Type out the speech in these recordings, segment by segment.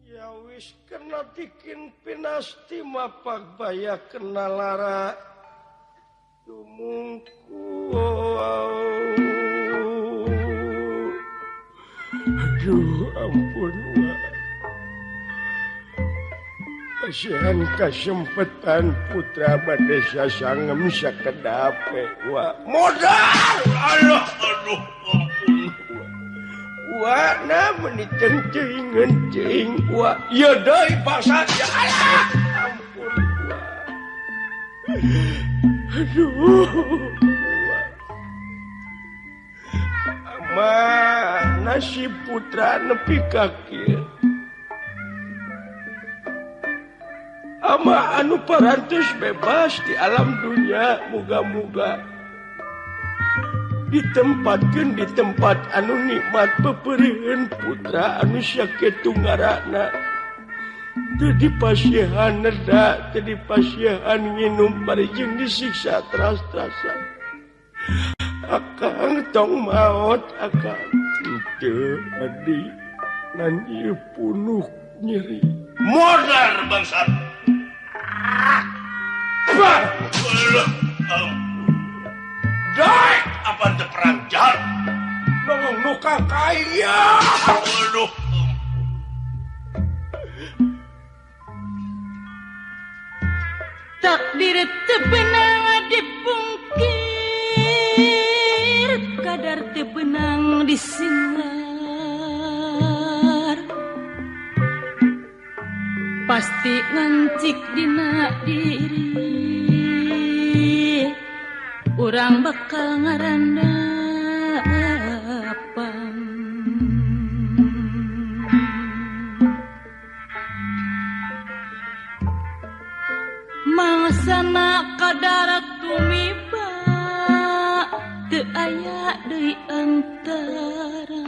Ya wis kena bikin pinasti mapak baya kena lara tumungku. Aduh ampun wa. Kasihan kasempetan putra bade sasangem sakedape wa. Modal Allah aduh ampun wa. Wa na meuni ceuing ceuing wa. Ieu deui bangsa ya Allah. Ampun wa. Aduh wa. Ama nasib putra nepi ka kieu. Ama anu parantos bebas di alam dunia muga-muga ditempatkeun di tempat anu nikmat peperiheun putra anu sakitu ngaranna teu dipasihan neda teu dipasihan nginum bari jeung disiksa teras-terasan. Akang tong maot akang teu adi ngan ieu punuh nyeri modar bangsat. Daik apa teu perang jahat nongong nu kaya. Aduh. Takdir teu beunang dipungkir, kadar teu beunang disingar. Pasti ngancik dina diri, urang bakal ngarandapan. Mangsana kadar tumiba teu aya deui antara.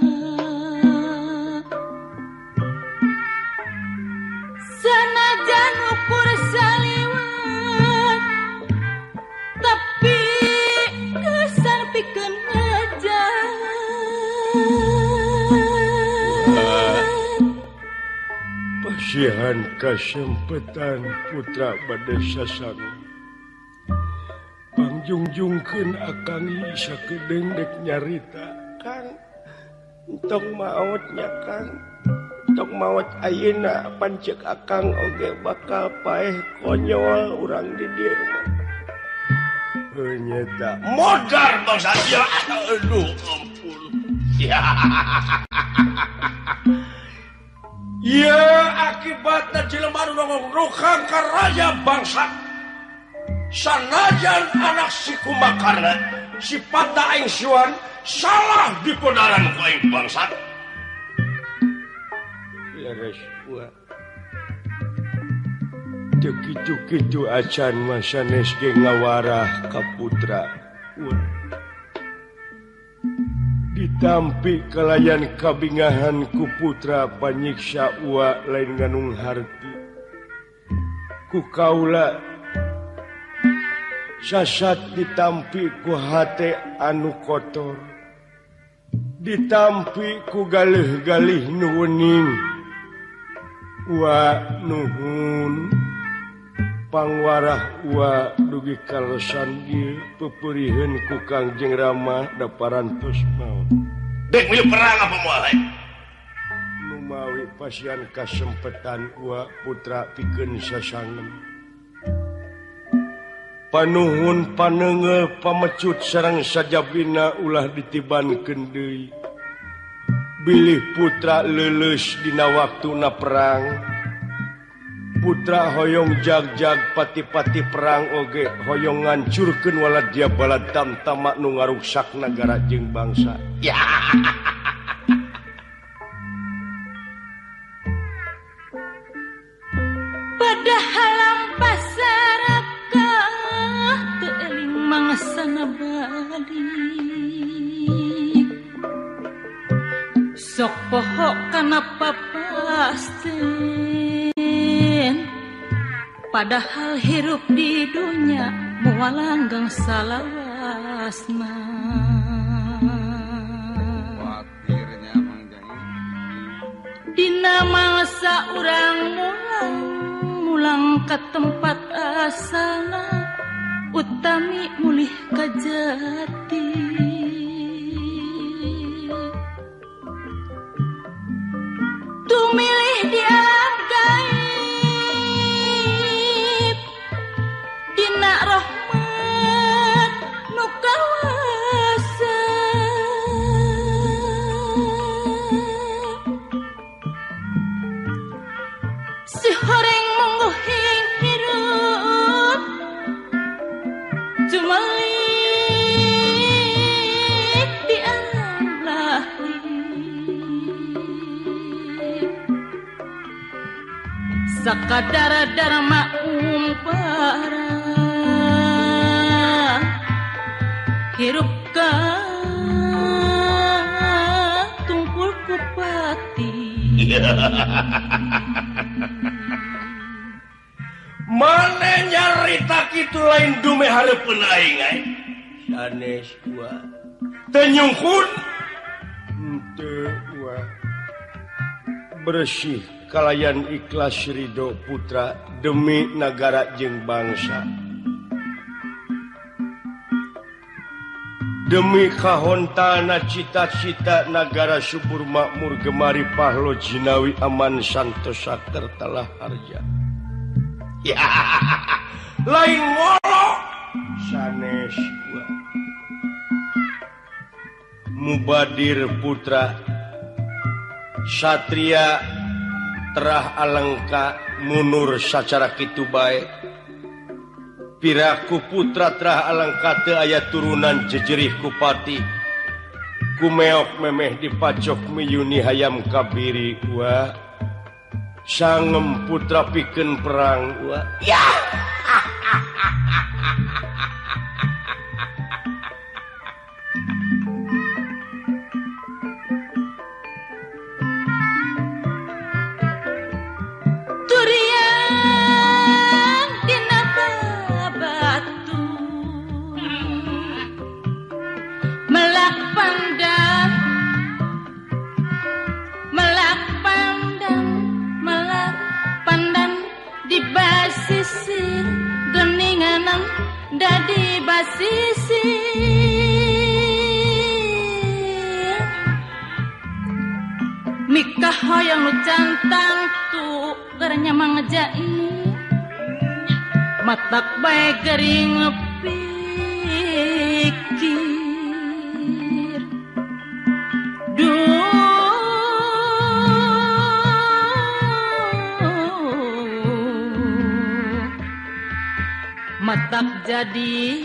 Sanajan ukur saliwat tapi kesan pikeun ngajar. Pasihan kasempetan putra bade sasang pangjungjungkeun akang sakedeung dek nyarita. Kang entong maot nya Kang, entong maot ayeuna pancek akang oge bakal paeh konyol urang di dieu mah. Heuh nyeta modar bangsa ya. Aduh ampun. Ya. Ya akibatna jelema nu nongong rukang ka raja bangsa. Sanajan anak si Kumbakarna, si Pata aing siwan salah dipodaran ku aing bangsat. Leres wa. Teu kitu-kitu acan mah sanes ge ngawarah ka putra. Wa. Ditampi kalayan kabingahan ku putra panyiksa ua lain nganung harti. Ku kaula sasat ditampi ku hate anu kotor. Ditampi ku galih-galih nu wening. Ua nuhun pangwarah ua dugi kalesan ieu peperiheun ku Kangjeng Rama da parantos maot. Dek milu perang apa moal hae? Numawi pasian kasempetan ua putra pikeun sasangem. Panuhun panenge pamecut sareng sajabina ulah ditibankeun deui. Bilih putra leuleus dina waktuna perang. Putra hoyong jag-jag pati-pati perang oge hoyong ngancurkeun waladya balad tamtama nu ngaruksak nagara jeung bangsa. Ya. Padahal pasaraka teu eling mangsana balik. Sok poho kana papasten. Padahal hirup di dunia moal langgang salawasna. Khawatirnya Mang Jai. Maksa urang mulang mulang ka tempat asalna utami mulih ka jati. Tumilih di alam gaib dina rahmat nu kawasa. Si horeng mungguhing hirup cumalik di alam lahir. Sakadar dharma umpara hirup ka tungkul kupati. Mane nyarita kitu lain dume hareupeun aing ai. Sanes gua. Teu nyungkun. Henteu gua. Bersih kalayan ikhlas ridho putra demi nagara jeung bangsa. Demi kahontana cita-cita nagara subur makmur gemari pahlo jinawi aman santosa kertalah harja. Ya, lain ngolo sanes gua. Mubadir putra satria terah alengka munur sacara kitu bae. Piraku putra terah alengka teu aya turunan jejerih kupati. Kumeok memeh dipacok miyuni hayam kabiri wa. Sangem putra pikeun perang wa. Ya. Turiang dina batu melak pandan melak pandan melak pandan di basisir geninganan dadi basisir mikah hoyong nu cantang tu gernya mangejai matak bae gering pikir duh matak jadi